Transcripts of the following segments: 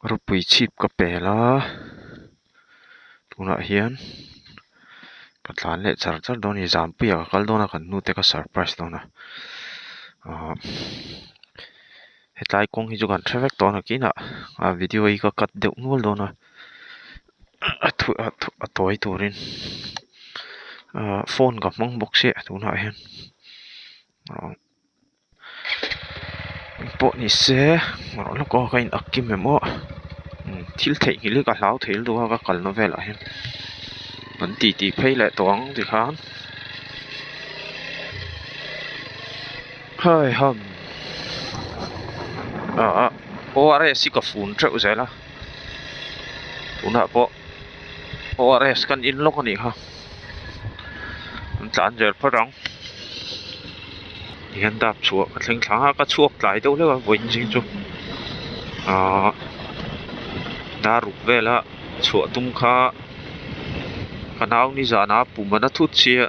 Rawpui chhip ka pel a tunah hian ka tlan leh char char dawn a ni Zampuiah ka kal dawn a kan nu te ka surprise dawn a ahh hetlai kawng hi chu kan hre vek tawh a nakinah a video hi ka cut deuh nual dawn a a tawi turin ahh phone ka hmang bawk sia tunah hian ahh. Pawh ni se rawh lawk aw ka in ak kim em aw thil theihnghilh hi ka hlau thei lutuk a ka kalna velah hian kan ti ti phei leh tawh ang tikhan haiham ah ORS hi ka fun teuh zel a tunah pawh ORS kan in lawk a nih kha. An tlan zel phawt ang tihian dap chhuah ka thleng thla a ka chhuak tlai deuh hlek a vawiin zing chu ahh dar ruk vela chhuah tum kha ka nau ni zana pum an a thut sia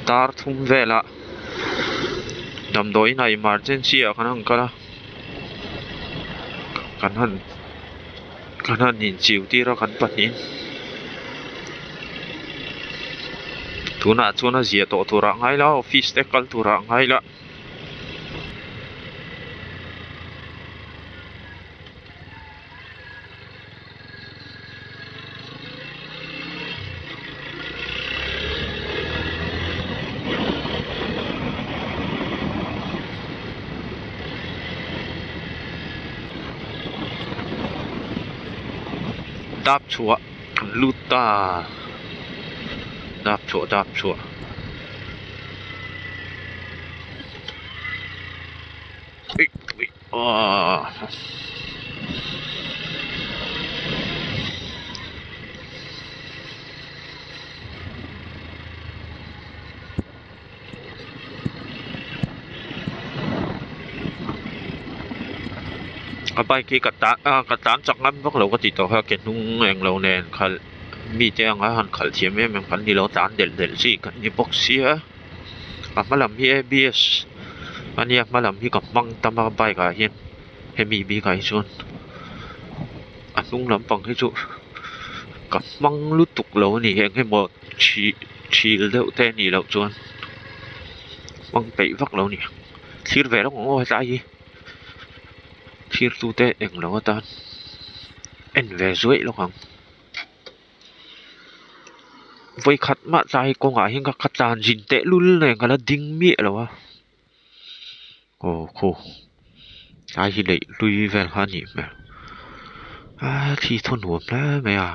dar thum velah damdawiin ah emergency ah kan han kal a kan han. Kan han inchiu tir a kan pahnih tunah chuan a zia tawh turah a ngai la office te kal turah a ngai la. Dap chhuah an lut ta dap chhuah dap chhuah aaa. A bike hi ka tan ah ka tlan chak ngam vak lo ka ti tawh kha ke hnung englo nen khalh mite anga han khalh thiam em em kan ni lo tlan delh delh chi kan ni bawk sia a hma lam hi A B S a nia hma lam hi ka hmang tam a bike ah hian hemi bikah hi chuan a hnung lampang hi chu ka hmang lutuk lo a ni eng emaw ṭhi ṭhil deuh te anih loh chuan hmang peih vak lo a ni thlir ve lawk ang aw hetlai hi thlir tu te englo atan en ve zuaih lawk ang vawikhat mah tlai kawngah hian ka tlan zin tehlul nen ka la ding miah lo a aw khaw tlai hi leih hlui vel kha a nih hmel a thli thaw nuam hle mai a.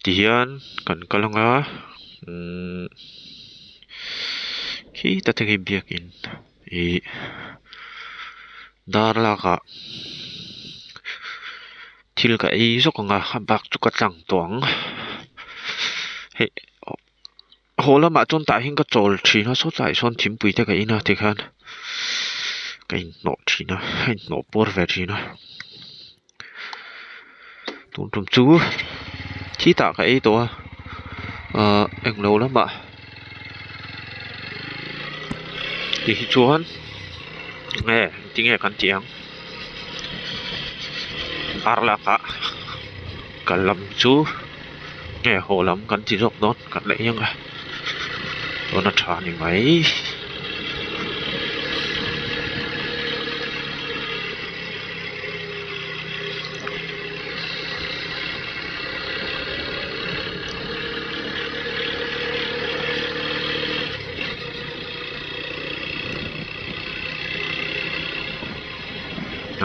Tihian kan kal anga umm khita te khi biakin ih dar lakah thil ka ei zawk ang a a bak chu ka tlang tawh ang hei haw lamah chuan tah hian ka chawl thin a sawtlaiah sawn thingpui te ka in a tikhian ka inhnawh thin a ka inhnawh puar ve thin a tun tum chu khitah ka ei tawh a ahh englo lamah ti hi chuan nge tinge kan tih ang ar lakah kal lam chu. Nge haw lam kan ti zawk dawn kan la eng a tuna tha ni mai.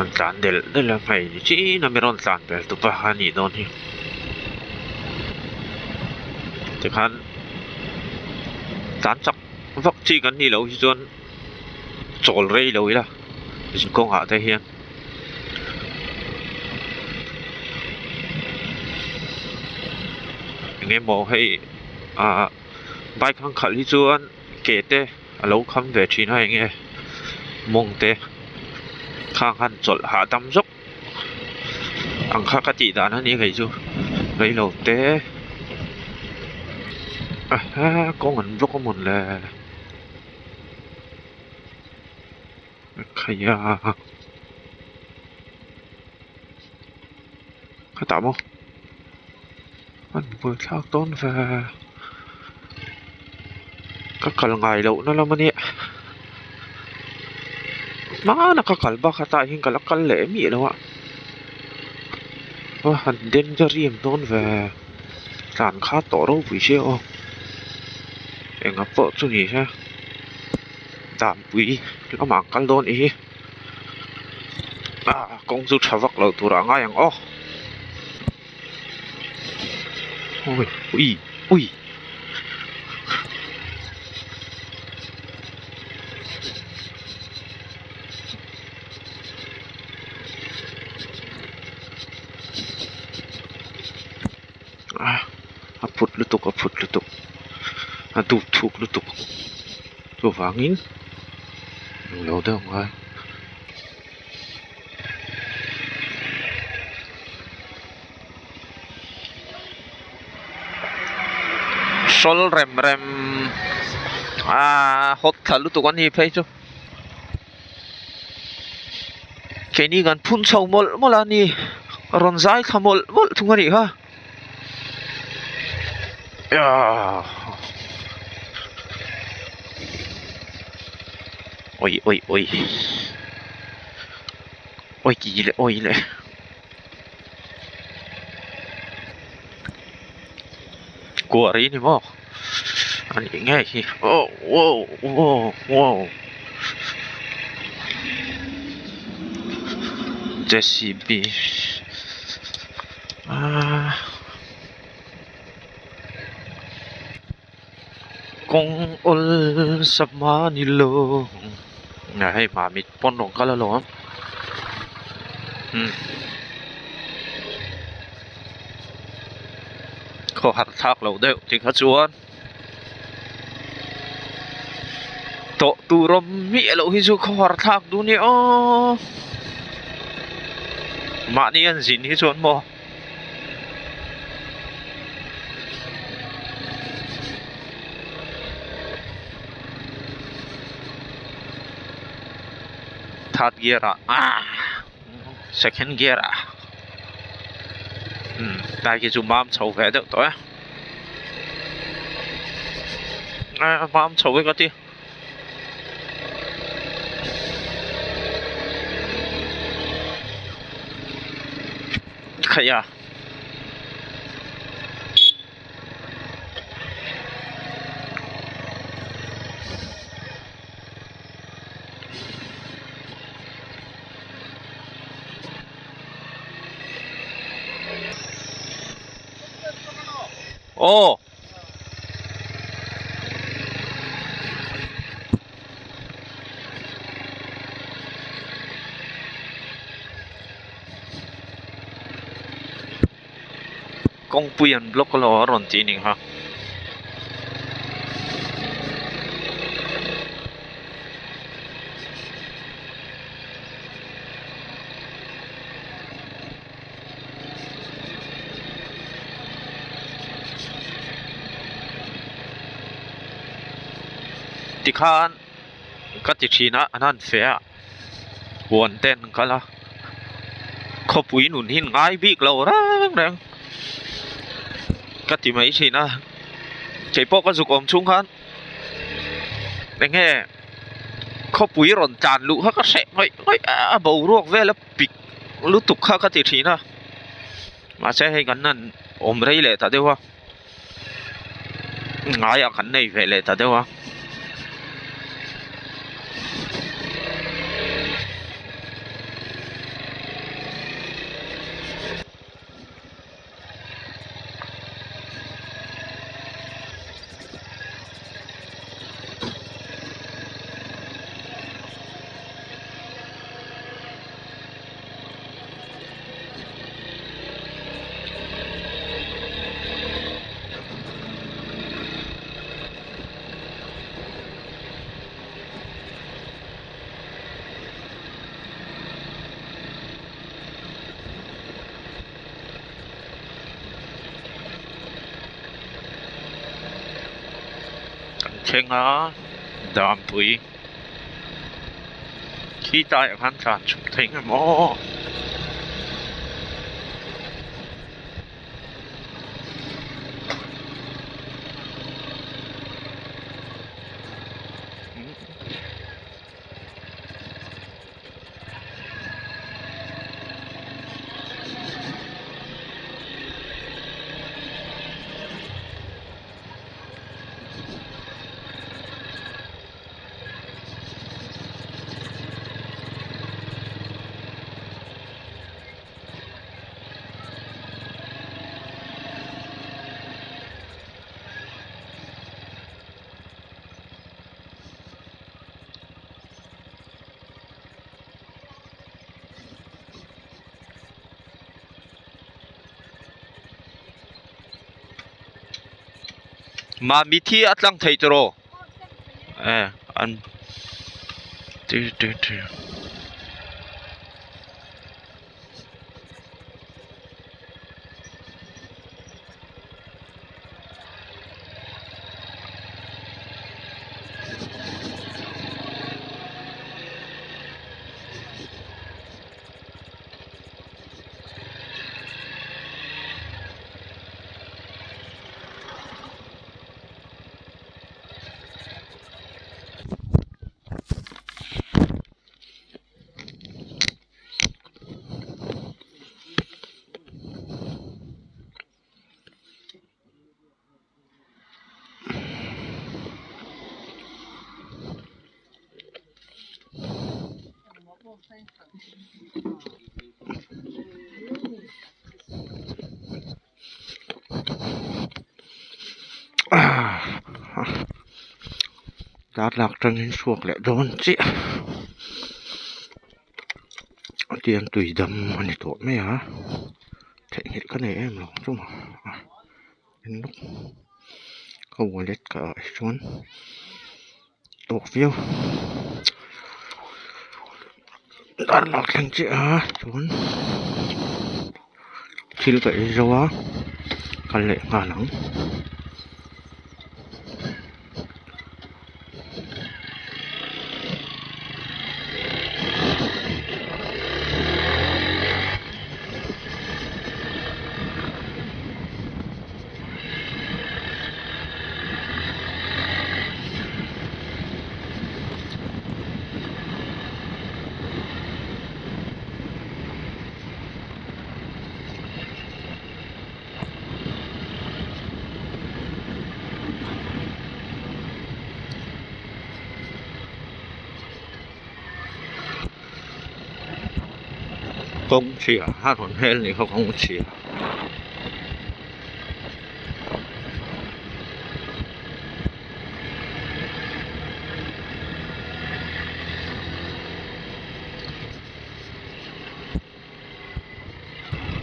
An tlan delh delh a hmei ni chin a mi rawn tlan pel tupa a nih dawn hi. Tikhan tlan chak vak chi kan nih loh hi chuan chawl rei lo ila zinkawngah te hian eng emaw hei ah bike ang khalh hi chuan ke te a lo kham ve thin a eng nge mawng te khang han chawlh hahdam zawk. Ang kha ka tih dan a ni ngei chu reilo te Ehe kawng an block a mawn le khaia khatah maw an buaithlak dawn ve ka kal ngai loh na lam a nia hmana ka kal bak ata hian ka la kal leh miah lo a a han danger em dawn ve. Tlan kha tawh ropui sia aw enga pawh chu ni se danpui lamah an kal dawn ih hi ah kawng chu tha vak lo turah a ngai ang aw ui ui ui. A phut lutuk a phut lutuk a dup thuk lutuk chuvangin englo deuh ang a. Sawl rem rem ah hawt thla lutuk a ni phei chu. Keini kan phun chho mawlh mawlh a ni rawn zai thla mawlh mawlh thung a nih kha awi awi awi awi ki leh awi leh kuari ni maw a nih ngei hi aw wow wow wow J C B ahh kawng awl sama ni lo hei mamit pawn rawn kal alawm umm. Khawhar thlak loh deuh tikha chuan tawh tur awm miah loh hi chu khawhar thlak duh nia aw mahni an zin hi chuan maw third gear ah ah. Second gear ah umm tlai khi chu mam chho ve deuh tawh e a mam chho e ka ti khaih a. Aw Kawngpui an block alo a rawn tih a nih kha. Tikhan ka ti thin a an han feh a huan te an kal a khawpui nun hi an ngai bik lo reng reng ka ti mai thin a keipawh ka zuk awm chhung khan eng nge khawpui rawn tlan luh kha ka hreh ngawih ngawih a a boruak vel a pik lutuk kha ka ti thin a mahse hei kan han awm rei leh ta deuh a. Ngaiah kan nei ve leh ta deuh a. thleng a Dampui khi tlaiah khan tlan chhuk thei ngem aw. Mami thi a tlang thei tawh e an Darlak atangin chhuak leh dawn chiah tiang tui dam a ni tawh mai a theihnghilh ka nei em lo chu maw ka wallet ka ah hi chuan tawk viau darlak thleng chiah a chuan thil ka ei zo a kal leh nghal ang. Kawng chhia a rawn hel ni kha kawng chhia.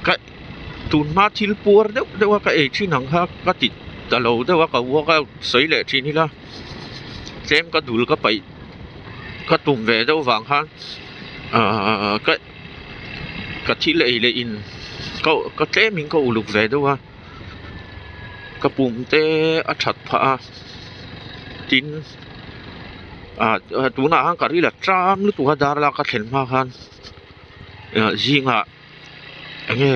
Ka tun hma thil puar deuh deuh a ka ei thin ang kha ka ti ta lo deuh a ka workout sawi leh thin ila tlem ka dul ka paih ka tum ve deuh vang khan ahh ka ka thil ei leh in ka ka tlem in ka uluk ve deuh a ka pum te a that phah a tin ah tunah khan ka ril a ṭam lutuk a dar lak a thlen hma khan. Zingah eng nge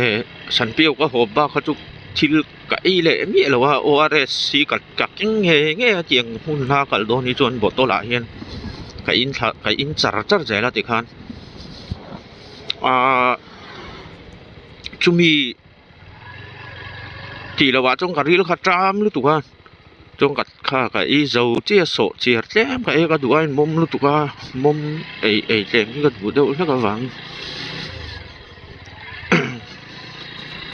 sanpiau ka hawp bak kha chu thil ka ei leh miah lo a ORS hi ka ka keng nge nge a tiang hmun hla kal dawn hi chuan bottle ah hian ka in thla ka in char char zel a tikhan ahh chumi tih loh ah chuan ka ril kha ṭam lutuk a. Chuan ka kha ka ei zo chiah sawh chiar tlem ka ei a ka duh a inmawm lutuk a mawm ei ei tlem hi ka duh deuh hlek avang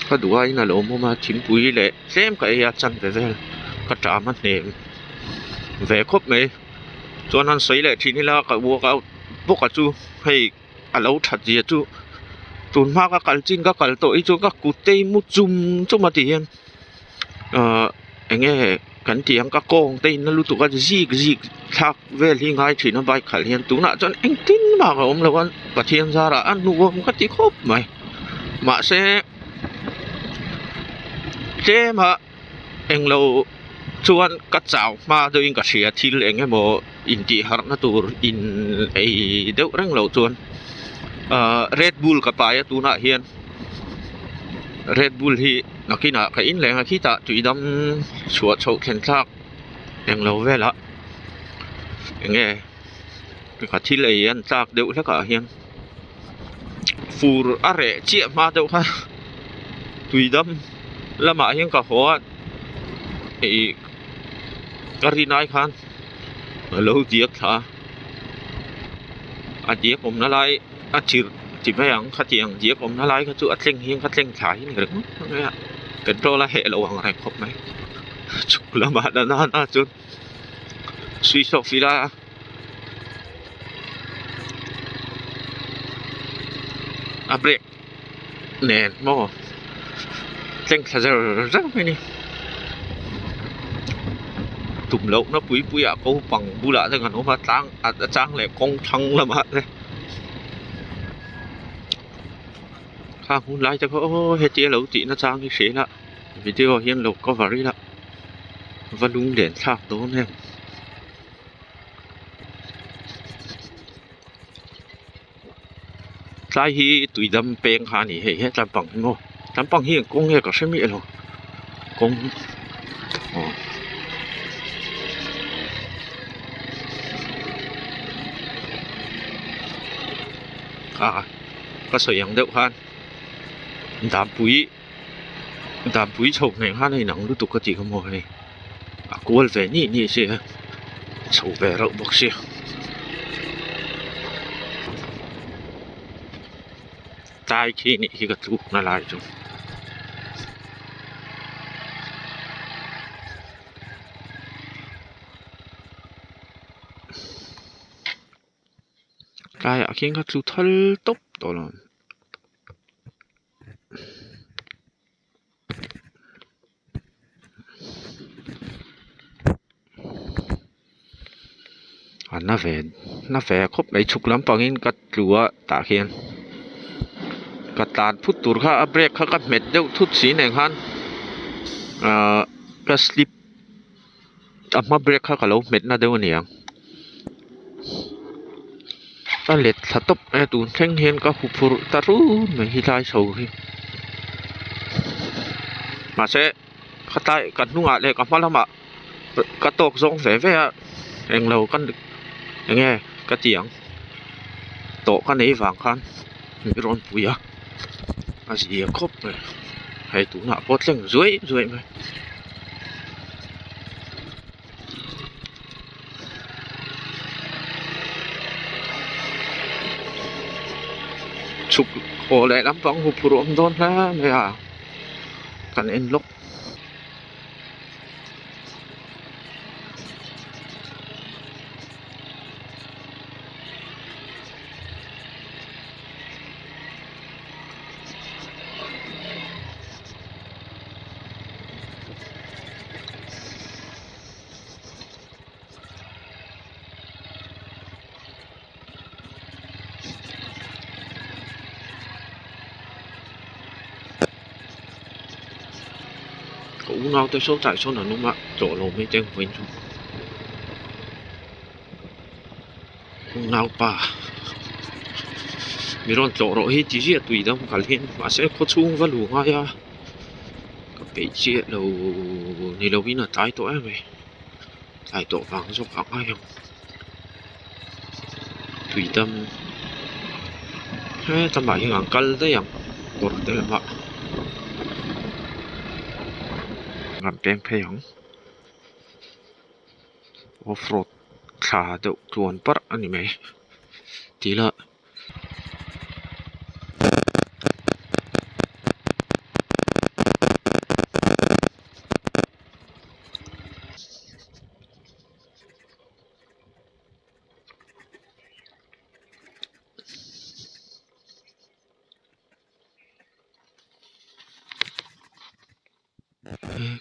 ka duh aiin a lo mawm a thingpui leh tlem ka ei a chanve vel ka ṭam a hnem ve khawp mai chuan han sawi leh thin ila ka workout bawk a chu hei. A lo that zia chu tun hma ka kal chin ka kal tawh hi chuan ka kut te hi mu chum chum a ti hian ahh eng nge kan tih ang ka kawng te in na lutuk a zik zik thlak vel hi ngai thin a bike khalh hian tunah chuan engtin mah ka awm lo a Pathian zarah a nuam ka ti khawp mai mahse tlem a englo. Chuan ka chau hma deuhin ka hria thil eng emaw intih harhna tur in ei deuh reng loh chuan ahh red bull ka pai a tunah hian red bull hi nakinah ka in leng a khitah tuidam chhuah chhoh thlen thlak englo velah enge ka thil ei an tlak deuh hlek ah hian fur a reh chiah hma deuh kha tuidam lamah hian ka haw a ih ka rin ai khan a lo diak thla a a diak awmna lai a chirh ti mai ang khatiang diak awmna lai kha chu a tleng hian ka tleng thla hi a ni ringawt mai a petrol a heh lo ang reng khawp mai chhuk lamah la nana chuan switch off ila. A brake nen maw tleng thla zer zer mai a ni tum loh na pui pui ah ko pang bulah te kan awm a tlang a chang leh kawng thlang lamah te khang hun lai te kha aw heti a lo tih na chang hi hria ila video hian lo cover ila va lunglen thlak dawn em. Tlai hi tuidam peng kha a ni hei he tlampang hi maw tlampang hi eng kawng nge ka hre miah lo kawng aw ah ka sawi ang deuh khan dampui dampui chho hneh khan a inang lutuk ka tih kha maw hei a kual ve nih nih sia chho ve reuh bawk sia tlai khi nih hi ka tluk na lai chu. Tlaiah khian ka tlu thal tawp tawh lo. A na ve na ve khawp mai chhuk lampangin ka tlu a tah khian ka tlan phut tur kha a brake kha ka hmet deuh thut si nen khan ahh ka slip a hma brake kha ka lo hmet na deuh a ni ang a let thla tawp mai a tun thleng hian ka huphurh ta run mai hi tlai chho hi mahse khatlai ka hnungah leh ka hma lamah ka tawk zawng ve ve a englo ka enge ka ti ang tawh ka nei vang khan min rawn pui a a zia khawp mai hei tunah pawh thleng zuai zuai mai. Chhuk haw leh lampang huphurh awm dawn hle mai a kan en lawk. Ka unau te saw tlai sawn an awm a tlawh lo mai te vawiin chu unaupa mi rawn tlawh rawh hi ti ziah tui dam kal hian mahse khawchhung va lu ngai a ka peih chiah lo ni lovin a tlai tawh em mai tlai tawh vang zawk a ngai ang tui dam hetlaiah hian an kal daih ang kawr te lamah an peng phei ang off road thla deuh tluan parh a ni mai tih lah.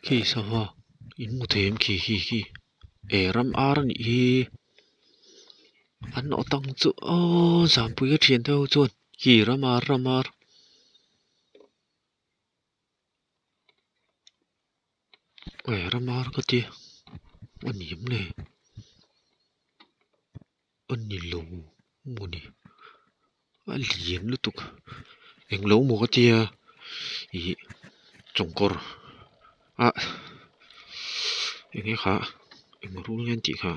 Khi sava in hmu thei em khi khi khi eh ram ar a nih hi an awt ang chu aww zampui a thian te ho chuan khi ram ar ram ar. Eh ram ar ka ti. A ni em le a ni lo maw ni a lian lutuk englo maw ka tia ih chawngkawr ah eng nge kha eng rul nge an tih kha.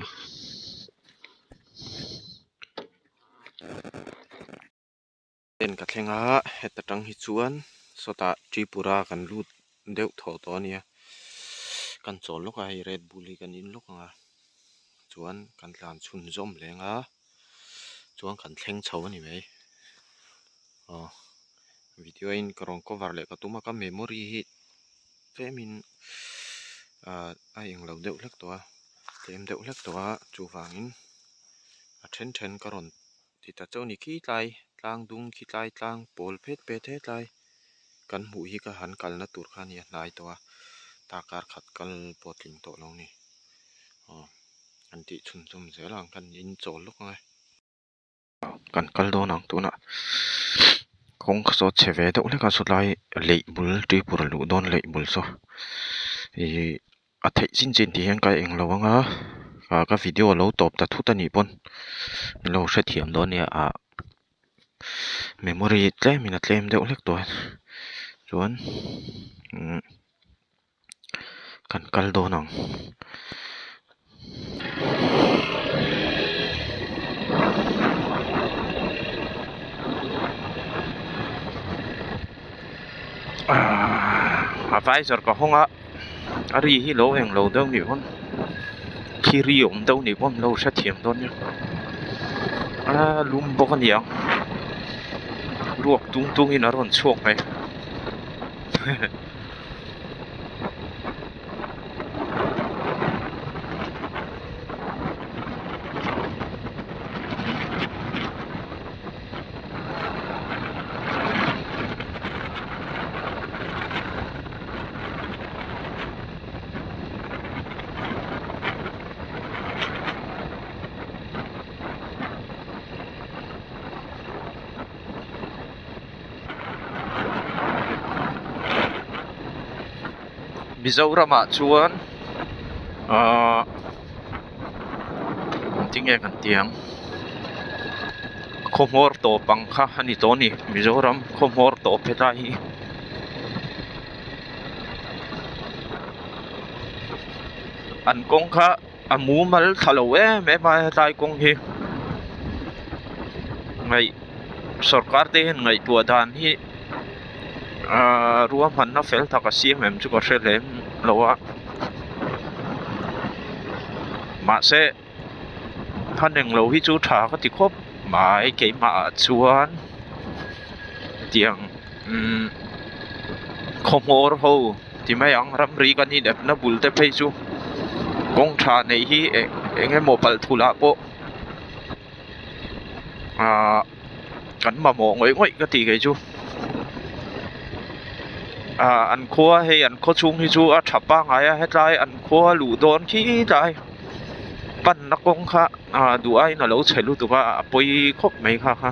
En ka thleng a heta tang hi chuan sawtah Tripura kan lut deuh thaw tawh a nia kan chawl lawk a hei red bull hi kan in lawk ang a chuan kan tlan chhun zawm leng a chuan kan thleng chho a ni mai aw video in ka rawn cover leh ka tum a ka memory hi tlem in ah a englo deuh hlek tawh a tlem deuh hlek tawh a chuvangin a then then ka rawn. Ti ta chauh ni khi tlai tlang dung khi tlai tlang pawl phet phet he tlai kan hmuh hi ka han kalna tur kha a ni a hnai tawh a darkar khat kal pawh a tling tawh lo a ni aw an tih chhunzawm zel ang kan in chawl lawk ang e. Kan kal dawn ang tunah kawng saw chhe ve deuh hlek a sawtlai leih bul Tripura luh dawn leih bul saw ihh. A theih chin chin tih hian ka englo ang a ah ka video a lo tawp ta thut a nih pawn min lo hrethiam dawn nia ah memory tlem in a tlem deuh hlek tawh a chuan umm kan kal dawn ang. A visor ka hawng a. A ri hi lo eng lo deuh nih pawn khi ri awm deuh nih pawn lo hrethiam dawn nia a lum bawk a ni ang ruak tung tung in a rawn chhuak mai. Mizoramah chuan ahh engtin nge kan tih ang khaw hmawr tawp ang kha a ni tawh a ni Mizoram khaw hmawr tawp hetlai hi. An kawng kha a mumal thla lo em em a hetlai kawng hi ngaih sorkar te hian ngaihtuah dan hi ahh ruahmanna fel tak a siam em chu ka hre lem lo a mahse han englo hi chu tha ka ti khawp mai keimah ah chuan tiang umm khaw hmawr ho ti mai ang ramri kan inepna bul te phei chu kawng tha neih hi eng emaw palh thulh ah pawh ahh kan mamawh ngawih ngawih ka tih kei chu ahh an khua hei an khaw chhung hi chu a tha pangngai a hetlai an khua luh dawn khi tlai panna kawng kha ahh duh aiin a lo chhe lutuk a a pawi khawp mai kha kha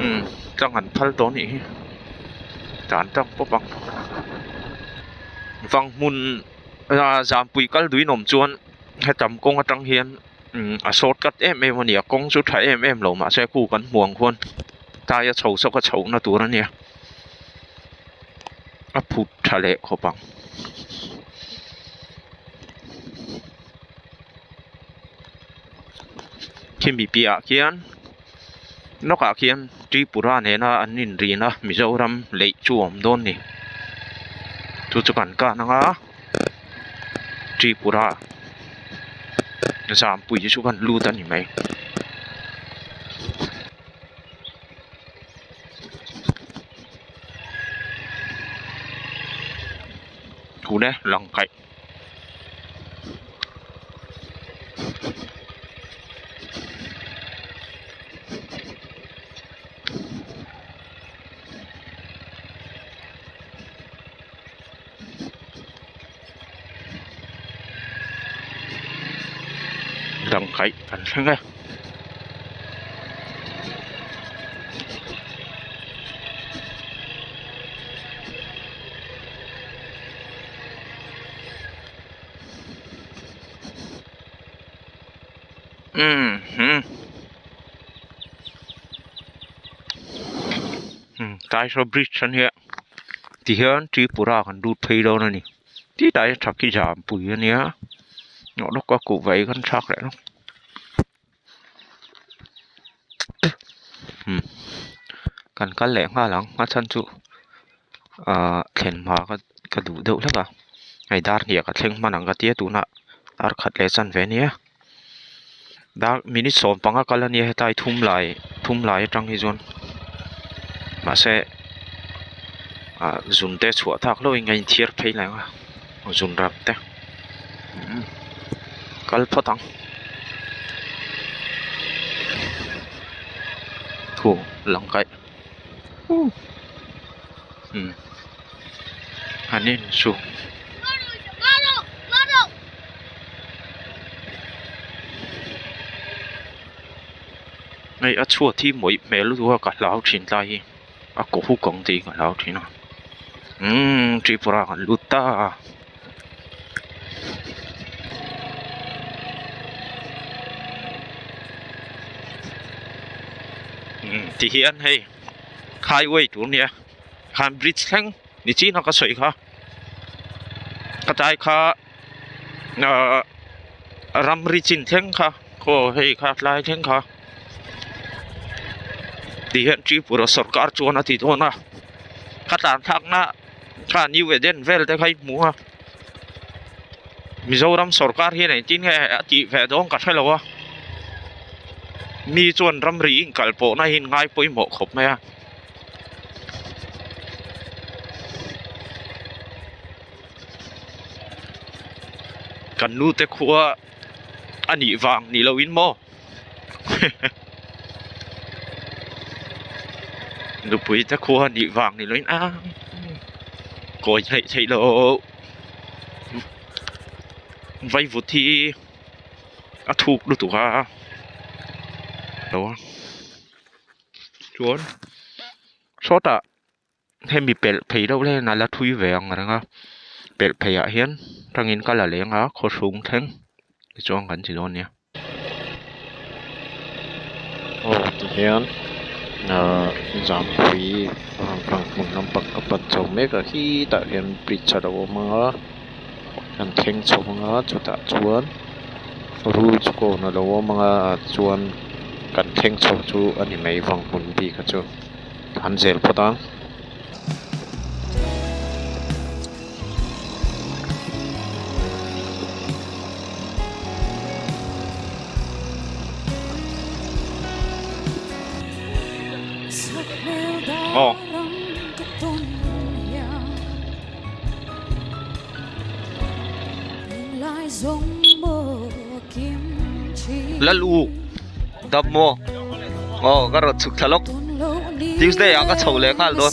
umm tlang an phal tawh a nih hi tan tang pawp ang vang hmun ah zampui kal duin awm chuan hetam kawng atang hian. Umm a shortcut em em a ni a kawng chu tha em em lo mahse khu kan hmu ang khuan tlai a chho sawk a chhohna tur a nia a phut tha leh khawp ang. Khimi piahah khian lawkah khian Tripura nena an inrina Mizoram leih chu a awm dawn a ni chu chu kan kan ang a. Tripura zampui hi chu kan lut a ni mai. Tun e lang kaih. Dangkaih kan thleng e. Umm hmm umm tlai saw bridge a nia tihian Tripura kan lut phei dawn a ni ti tlai a tha khi zam pui a nia nawh lawk a kuhva ei kan thlak leh lawk umm kan kal leh nghal ang a chhan chu ahh thlen hma ka ka duh deuh hlek a hei dar hnih ah ka thleng hman ang ka tia tunah dar khat leh chanve a nia. Dar minute 15 kal a nia hetlai thum lai thum lai atang hi chuan mahse ah zun te chhuah thak hlauhin a inthiar phei leh ang a zun ram te umm kal phawt ang thu lang kaih umm an insu. Hei a chhuat hi mawih hmel lutuk a ka hlau thin tlai hi a kaw huk ang tih ka hlau thin a umm Tripura kan lut ta a. Umm ti hian hei highway tur a nia khan bridge thleng ni chin a ka sawi kha ka tlai kha ahh ramri chin thleng kha khaw hei kha tlai thleng kha ti hian Tripura sawrkar chuan a ti dawn a ka tlan thlakna kha New Eden vel te kha i hmu a Mizoram sawrkar hian engtin nge a tih ve dawn ka hrelo a mi chuan ramri inkal pawhna hi ngai pawimawh khawp mai a. Kan nu te khua a nih vang ni lo in maw nupui te khua a nih vang ni lo in a kawi theih theih loh vaivut hi a thuk lutuk a lo chuan sawtah. Hemi pelh phei deuh hian a la thui ve ang reng a pelh phei ah hian tangin ka la leng a khaw hrung thleng tichuan kan ti dawn nia. Aw tihian ahh Zampui vang hmun lampang ka pan chho mek a khitah hian bridge a lo awm ang a kan thleng chho ang a chutah chuan rules kawn a lo awm ang a chuan kan thleng chho chu a ni mai vang hmun bik a chu. An zel phawt ang. Aw. Lalu dam maw aw ka rawn chhuk thla lawk Tuesday ah ka chho leh nghal dawn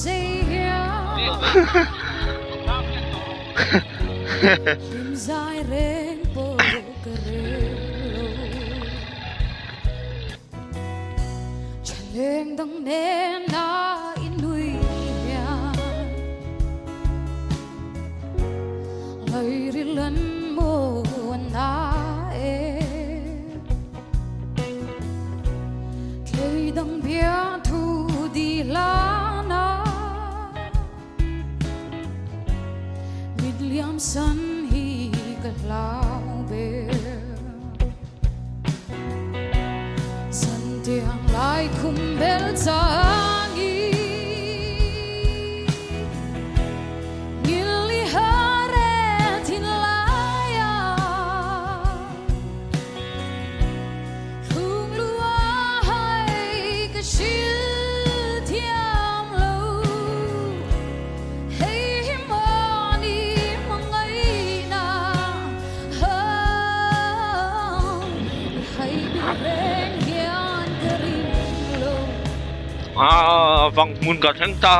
Aaa vang hmun ka thleng ta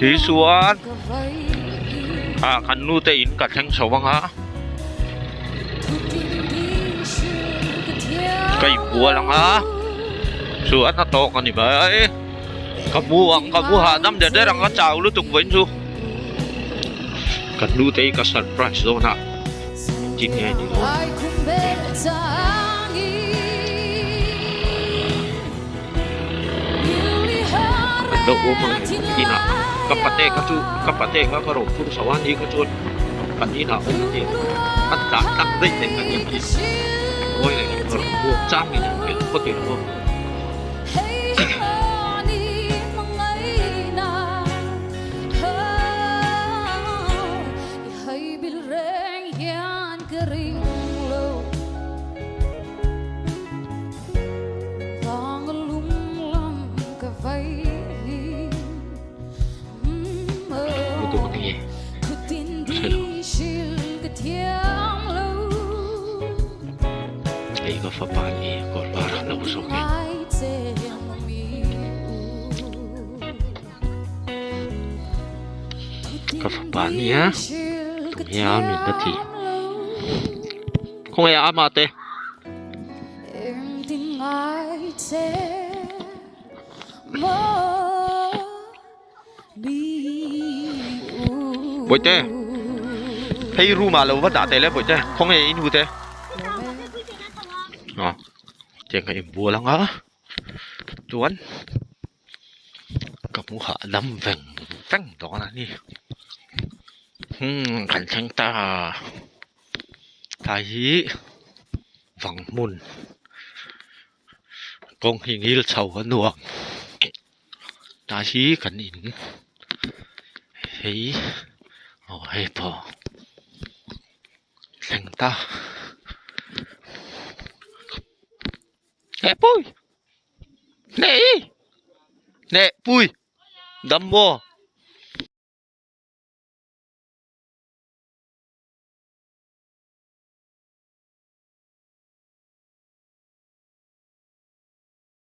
ti chuan ah kan nu te in ka thleng chho ang a ka inbual ang a chuan a tawk a ni mai ka mu ang ka mu hahdam der der ang a chau lutuk vawiin chu kan nu te hi ka surprise dawn a engtin nge ni dawn. lo awm ang em inah ka pate kha chu ka pate kha ka rawn phur chho a ni kha chuan kan inah awm a nia a tlan tak daih daih a ni hi ngawi reng in ka rawn buak chang in an pel phawt ila aw. Hei ka fapa ni kawr var a lo zawk e. Ka fapa nia tunge a min la ti khawnge a amah te. Bawihte hei room ah lo va dah teh le bawihte khawnge i nu te aw tiang a inbual ang a chuan ka hmu hahdam veng veng dawn a ni hmm kan thleng ta tlai hi vang hmun kawng hi ngil chho a nuam tlai hi kan in hei aw hei pawh thleng ta. Nè pui Nè Nè pui Đâm vô.